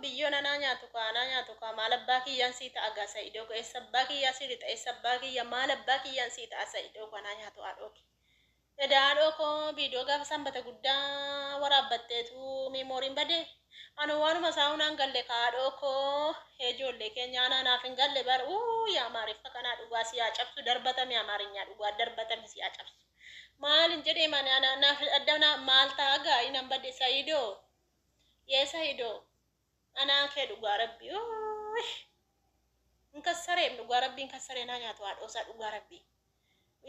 Biyyoon anaa nyaatu kaa anaa nyaatu kaa maal abbaa kiyyaan sii ta'a gaa Sa'idoo koo eessa abbaa kiyyaa sii lixa eessa abbaa kiyya maal abbaa kiyyaan sii ta'a Sa'idoo koo anaa nyaatu haadhoo kee. Edaa haadhoo koo viidiyoo gaafa sanbata guddaa waraabbatteetu miimooriin badee anoo waanuma isaa hunaan galle kaa haadhoo koo ijoollee keenya anaa naaf hin galle bar uu yaa maariffa kanaa dhugaa si haa cabsu darbatami amaarinyaa dhugaa darbatami si haa cabsu maalin jedhee maani ana naaf adda maal ta'a gaa inan bade Sa'idoo Yee sahido anaa kee dhugaa rabbii uuy hin kassareem dhugaa rabbii hin kassaree naa nyaatu haadhoosaa dhugaa rabbii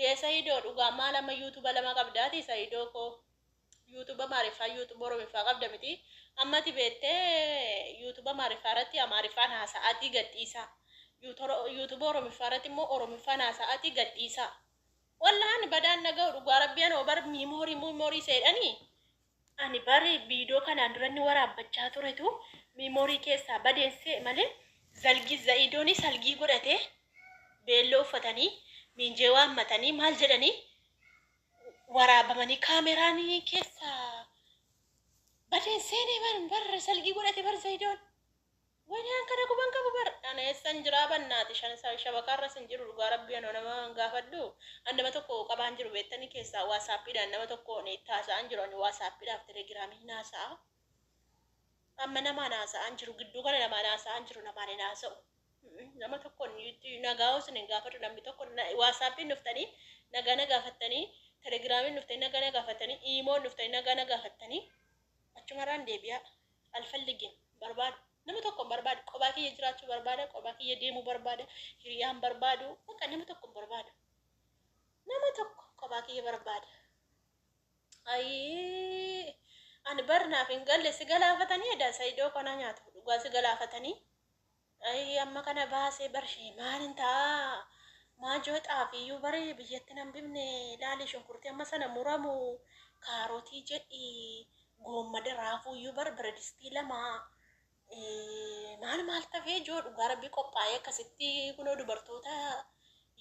yee sahidoo dhugaa maal amma yuutuba lama qabdaati sahidoo koo yuutuba maariffaa yuutuba oromiffaa qabda miti ammati beettee yuutuba maariffaa irratti amaariffaan haasa'aatii gadhiisaa yuutuba oromiffaa irratti immoo oromiffaan haasa'aatii gadhiisaa wallahan badaan dhaga'u dhugaa rabbii anoo bar miimoorii miimoorii seedhanii Ani bar viidiyoo kanaan dura inni waraabbachaa turetu miimoorii keessaa badeen se'e malee zalgii za'iidoonii salgii godhatee beelloo uffatanii miinjee waammatanii maal jedhanii waraabamanii kaameraan keessaa badeen seenee bar bar salgii godhate bar za'iidoon. Wayne an kana quban qabu bar ana essan jiraa bannaati shan shabakaarras hin jiru dhugaa rabbii anoo nama hin gaafadhu an nama tokko qabaan jiru beektani keessaa waasaappiidhaan nama tokko ni itti haasa'an jiru ani waasaappiidhaaf telegiraamii hin haasa'a amma namaan haasa'an jiru gidduu kana namaan haasa'an jiru namaan hin haasa'u nama tokko nagaa osoo hin gaafadhu namni tokko waasaappiin dhuftanii nagaa na gaafattanii telegiraamiin dhuftanii nagaa na gaafattanii iimoon dhuftanii nagaa na gaafattanii achumarraan deebi'aa alfalligin barbaadu. Nama tokko hin barbaadu. Qobaa kiyya jiraachuu barbaada. Qobaa kiyya deemuu barbaada. Hiriyaa hin barbaadu. Bakka nama tokko hin barbaadu. Nama tokko qobaa kiyya barbaada. Ayii ani bar naaf hin galle si galaafatanii edaa Sa'idoo kanaa nyaatu dhugaa si galaafatanii. Ayii amma kana baasee bar ishee maalin ta'a maajoo xaafiiyyuu bari biyyatti nan bifne laali shunkurtii amma sana muramu kaarotii jedhi goommada raafuuyyuu bar biradistii lama maal maal tafee joo dhugaa rabbii qophaa'ee akkasitti kunoo dubartoota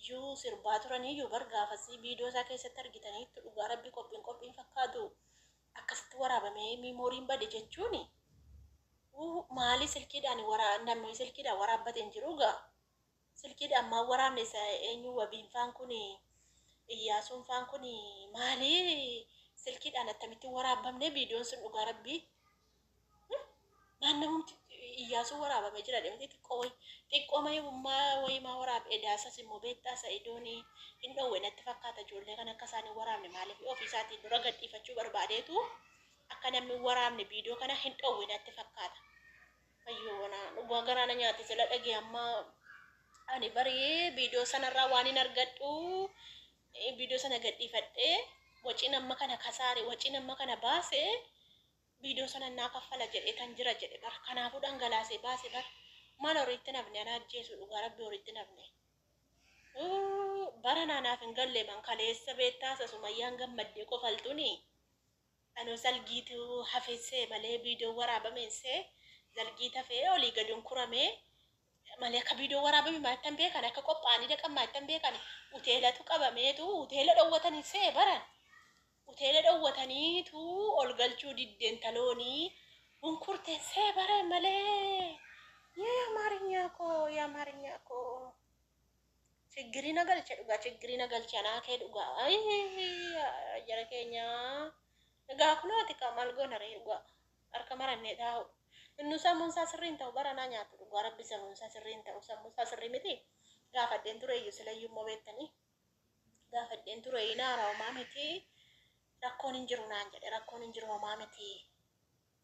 iyyuu sirbaa turaniyyuu bar gaafasii viidiyoo isaa keessatti argitaniittu dhugaa rabbii qophiin qophiin fakkaatu akkasitti waraabamee miimooriin bade jechuuni Maali silkiidhaan wara namni silkiidhaan waraabbate hin jiru gaa silkiidhaan maa waraabne isa eenyu wabiin faan kun iyyaasuun faan kun maali silkiidhaan attamitti waraabbamne viidiyoon sun dhugaa rabbii maan namumti iyyaasuun waraabame jira deemti xiqqoo wayi xiqqoo maa wayi maa waraabe edaasas immoo beektaa sa'idoon hin dhoowwe natti fakkaata ijoollee kan akka isaan hin waraabne maaliif ofii isaatiin dura gadhiifachuu barbaadeetu Akka namni hin waraabne video kana hin dhowwe natti fakkaata. Fayyoo wana dhugaa garaa na nyaate sila dhage amma ani bari video sanarraa waan hin argadhu video sana gadhiifadhee waciin amma kana kasaare waciin amma kana baase video sana naa kaffala jedhee tan jira jedhe bar kanaafuu dhangalaasee baase bar maal horiitti nafne ana ajjeesu dhugaa rabbi horiitti nafne. Bara naanaaf hin galle man kaleessa beektaa isa sumayyaan gammaddee kofaltuni Anoo salgiitu hafe see malee viidiyoo waraabameen see zalgiit hafee olii gadi unkuramee malee akka viidiyoo waraabame maattan beekan akka qophaa'anii dhaqan maattan beekan uteelatu qabameetu uteela dhowwatanii see baran uteela dhowwataniitu ol galchuu diddeen taloonii unkurteen see baran malee yaa amaarinyaa koo yaa amaarinyaa koo. Chiggirii na galche dhugaa chiggirii na galche anaa kee dhugaa ayii jara keenya egaa kunooti kaa maal goona ree dhugaa harka marannee taa'u innu sammuun isaa sirrii hin ta'u bara naa nyaatu dhugaa rabbi sammuun isaa sirrii hin ta'u sammuun isaa sirrii miti gaafadheen tureeyyu silayyuu immoo beektanii gaafadheen tureeyyu naara homaa miti rakkoon hin jiru naan jedhe rakkoon hin jiru homaa miti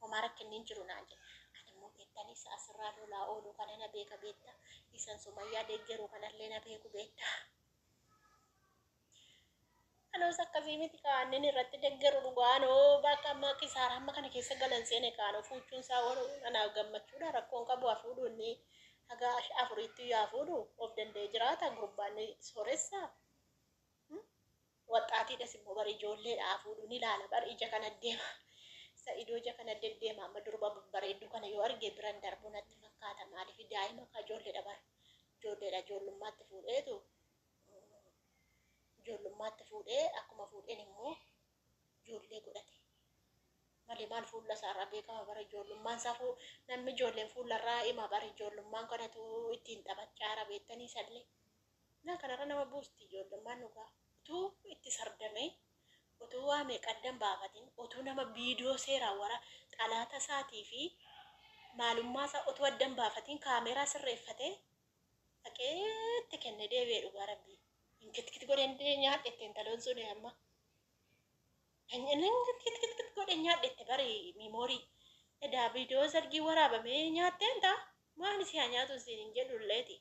Homaa rakkinni hin jiru naan jedhe. Ani immoo beektanii isa asirraa lolaa oolu kana na beeka beekta. Isan Sumayyaa deeggeru kanallee na beeku beekta. Anoos akkasii miti kaannin irratti deeggeru dhugaa anoo bakka amma kisaaraa amma kana keessa galan seene kaanoo fuuchuun isaa anaaf gammachuudha rakkoon qabu haa fuudhu inni haga afuriitti yaa fuudhu of danda'ee jiraata gurbaan sooressa. Waxxaatiidhas immoo bar ijoolleedha haa fuudhu ni laala bar ija kana deema sa'idoo ija kana deddeema amma durba babbareedduu kana yoo arge biran darbu natti fakkaata maaliif daa'ima kaa ijoolleedha bar ijoolleedha ijoollummaatti fuudheetu ijoollummaatti fuudhee akkuma fuudheen immoo ijoollee godhate. Malee maal fuulla isaarraa beekama bara ijoollummaan isaa fuu namni ijoolleen fuullarraa hima bara ijoollummaan kanatu ittiin taphachaara beektanii isallee. Na kanarra nama buusti ijoollummaan dhugaa. Utuu itti sardamee utuu waa meeqa adda hin baafatin utuu nama viidiyoo seeraan wara xalaata isaatii fi maalummaa isaa utuu adda hin baafatin kaameeraa sirreeffatee dhaqee itti kenne deebi'e dhugaa rabbii. Inkitkit godhee nyaadhe itti intaloon sun amma. Inkitkit godhee nyaadhe itti bari miimoorii. Edaa viidiyoo sargii waraabamee nyaatteen ta'a. Maali si haa nyaatu siin hin jedhu illeeti.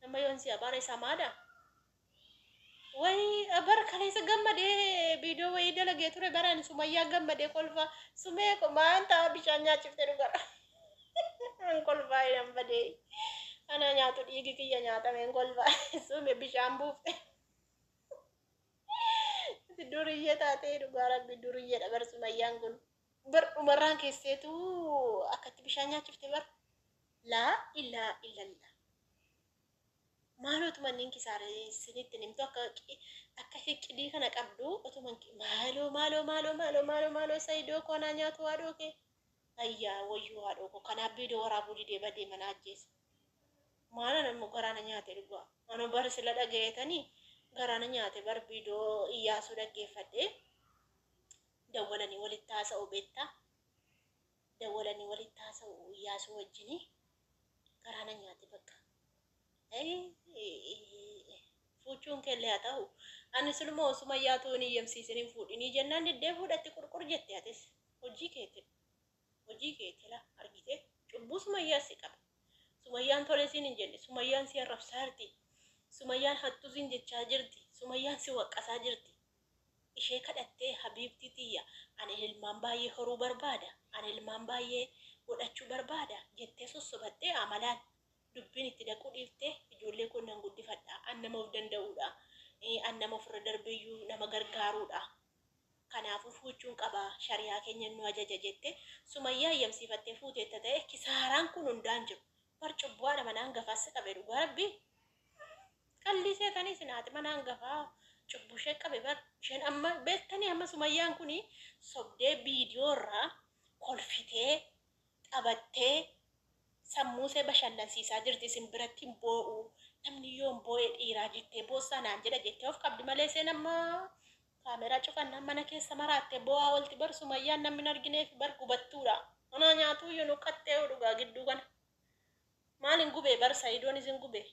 Nama yoon si abaare samaadha. Way bara kaleessa gammadee viidiyoo wayii dalagee ture baraan sumayyaa gammadee kolfa sumee ko maan ta'a bishaan nyaachifte dhugara. An kolfaa hin badee. Ana nyaatu dhiigi kiyya nyaatameen kolfa sume bishaan buufte. Duriyyee taatee dhugaa rabbi duriyyeedha bar sumayyaan kun. Bar dhumarraan keesseetu akkatti bishaan nyaachifte bar. Laa ilaa illallah. Maaloo utuma inni hin kisaaressinitti hin himtu akka akka hiqidii kana qabdu utuma maaloo maaloo maaloo maaloo maaloo maaloo sayidoo koo anaa nyaatu haadhoo kee ayyaa wayyuu haadhoo koo kanaaf viidiyoo waraabuu didee badee mana ajjeese maal ana immoo garaa na nyaate dhugaa anoo bar sila dhagayeetanii garaa na nyaate bar viidiyoo iyyaasuu dhaggeeffadhee dawwalanii walitti haasa'u beektaa dawwalanii walitti haasa'u iyyaasuu wajjinii garaa na nyaate bakka. Fuuchuun keellee haa ta'u. Ani siluma osuma yaatuu hin iyyamsiisin hin fuudhinii jennaan diddee fuudhatti qurqur jette atis. Hojii keeti. Hojii keeti la argite. Cubbuu sumayyaa si qaba. Sumayyaan tole siin hin jenne. Sumayyaan si arrabsaa jirti. Sumayyaan hattuu siin jechaa jirti. Sumayyaan si waqqasaa jirti. Ishee kadhattee habiibtii tiyya ani ilmaan baay'ee horuu barbaada. Ani ilmaan baay'ee godhachuu barbaada jettee sossobattee amalaan dubbiin itti dhaquu dhiiftee ijoollee koo nan guddifadha an nama of danda'uudha an nama ofirra darbeeyyuu nama gargaaruudha kanaafuu fuuchuun qaba shari'aa keenya nu ajaja jette sumayyaa eeyyamsiifattee fuuteetta ta'e kisaaraan kun hundaan jiru bar cubbuu haadha manaa hangafaas si qabe dhugaa rabbii qallii seetanii isin haati manaa hangafaa cubbuu ishee qabe bar isheen amma beektanii amma sumayyaan kun sobdee viidiyoo irraa kolfitee taphattee sammuusee bashannansiisaa jirti isin biratti hin boo'u namni yoom boo'e dhiiraa jettee boossaa naan jedha jettee of qabdi malee isheen amma kaameraa cufannaan mana keessa maraattee boo'aa oolti bar sumayyaan namni hin argineef bar gubattuudha anaa nyaatuu yoo nu qaxxee dhugaa gidduu kana maal hin gubee bar sayidoon isin gubee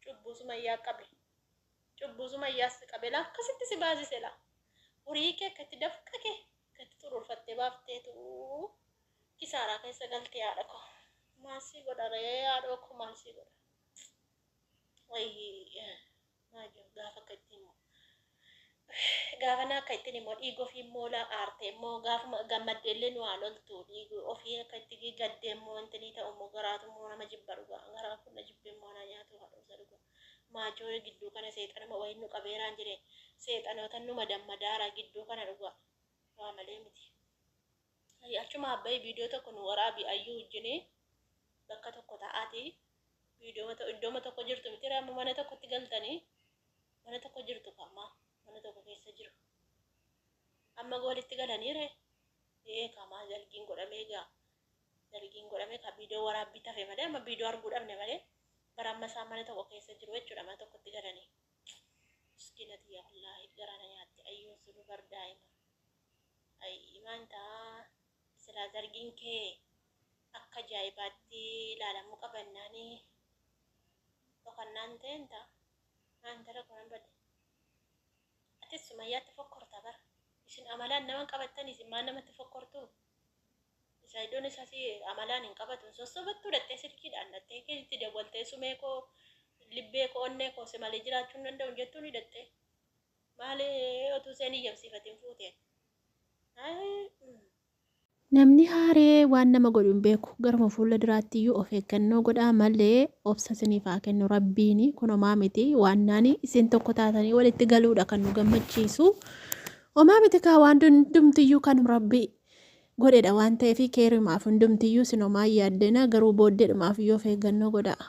cubbuu sumayyaa qabe cubbuu sumayyaas qabe laa akkasitti si baasise laa horii kee akkatti dafqa kee Akkatti xuruurfattee baafteetu kisaaraa keessa galtee haadha koo. Maal sii godha ree haadhoo koo maal sii godha. Wayii maal jiru gaafa akka ittiin immoo gaafa na akka ittiin immoo dhiiga ofii immoo laa aarte immoo gaafuma gammaddee illee nu haa loltu dhiiga ofii akka itti gaddee immoo wanti ni ta'u immoo garaatu immoo nama jibba dhugaa garaa kun na jibbee immoo na nyaatu haadha dhugaa. Maajoo gidduu kana seexanuma wayiin nu qabeeraan jedhe seexanoota numa dammadaara gidduu kana dhugaa waa malee miti. Achuma abbayi viidiyoo tokko nu waraabi ayyuu wajjini bakka tokko ta'aati viidiyoo iddooma tokko jirtu miti amma mana tokkotti galtanii mana tokko jirtu kamma mana tokko keessa jiru. Amma walitti galanii ree ee kamaa dalgiin godhamee gaa Dalgiin godhame ka viidiyoo waraabbii tafe malee amma viidiyoo arguu dhabne malee bara amma isaan mana tokko keessa jiru jechuudha mana tokkotti galanii. Miskiina tiyya wallaahi garaa na nyaatte ayyuun sunu bar daa'ima. Ayii maan ta'a silaa zargiin kee akka ajaa'ibaatti ilaalamuu qabannaani dhokannaan ta'een ta'a. Maan intala kunan bade. Atis sumayyaatti fokkorta bar. Isin amalaan nama qabattan isin maal namatti fokkortuu? Saidoon isas amalaan hin qabatu hin sossobattuu dhattee silkiidhaan dhattee keetti dawwaltee sumee koo libbee koo onnee koo si malee jiraachuu hin danda'u hin jettuuni dhattee maali otuu seen iyyamsiifatin fuuteen. Namni haaree waan nama godhu hin beeku. Garuma fuula duraatti iyyuu of eeggannoo godhaa malee obsa isiniif haa kennu rabbiin kun homaa miti waannaani isin tokko taatanii walitti galuudha kan nu gammachiisu. Homaa miti kaa waan hundumtiyyuu kan rabbi godhedha waan ta'eef keerimaaf hundumtiyyuu isin homaa hin yaaddina garuu booddeedhumaaf iyyuu of eeggannoo godhaa.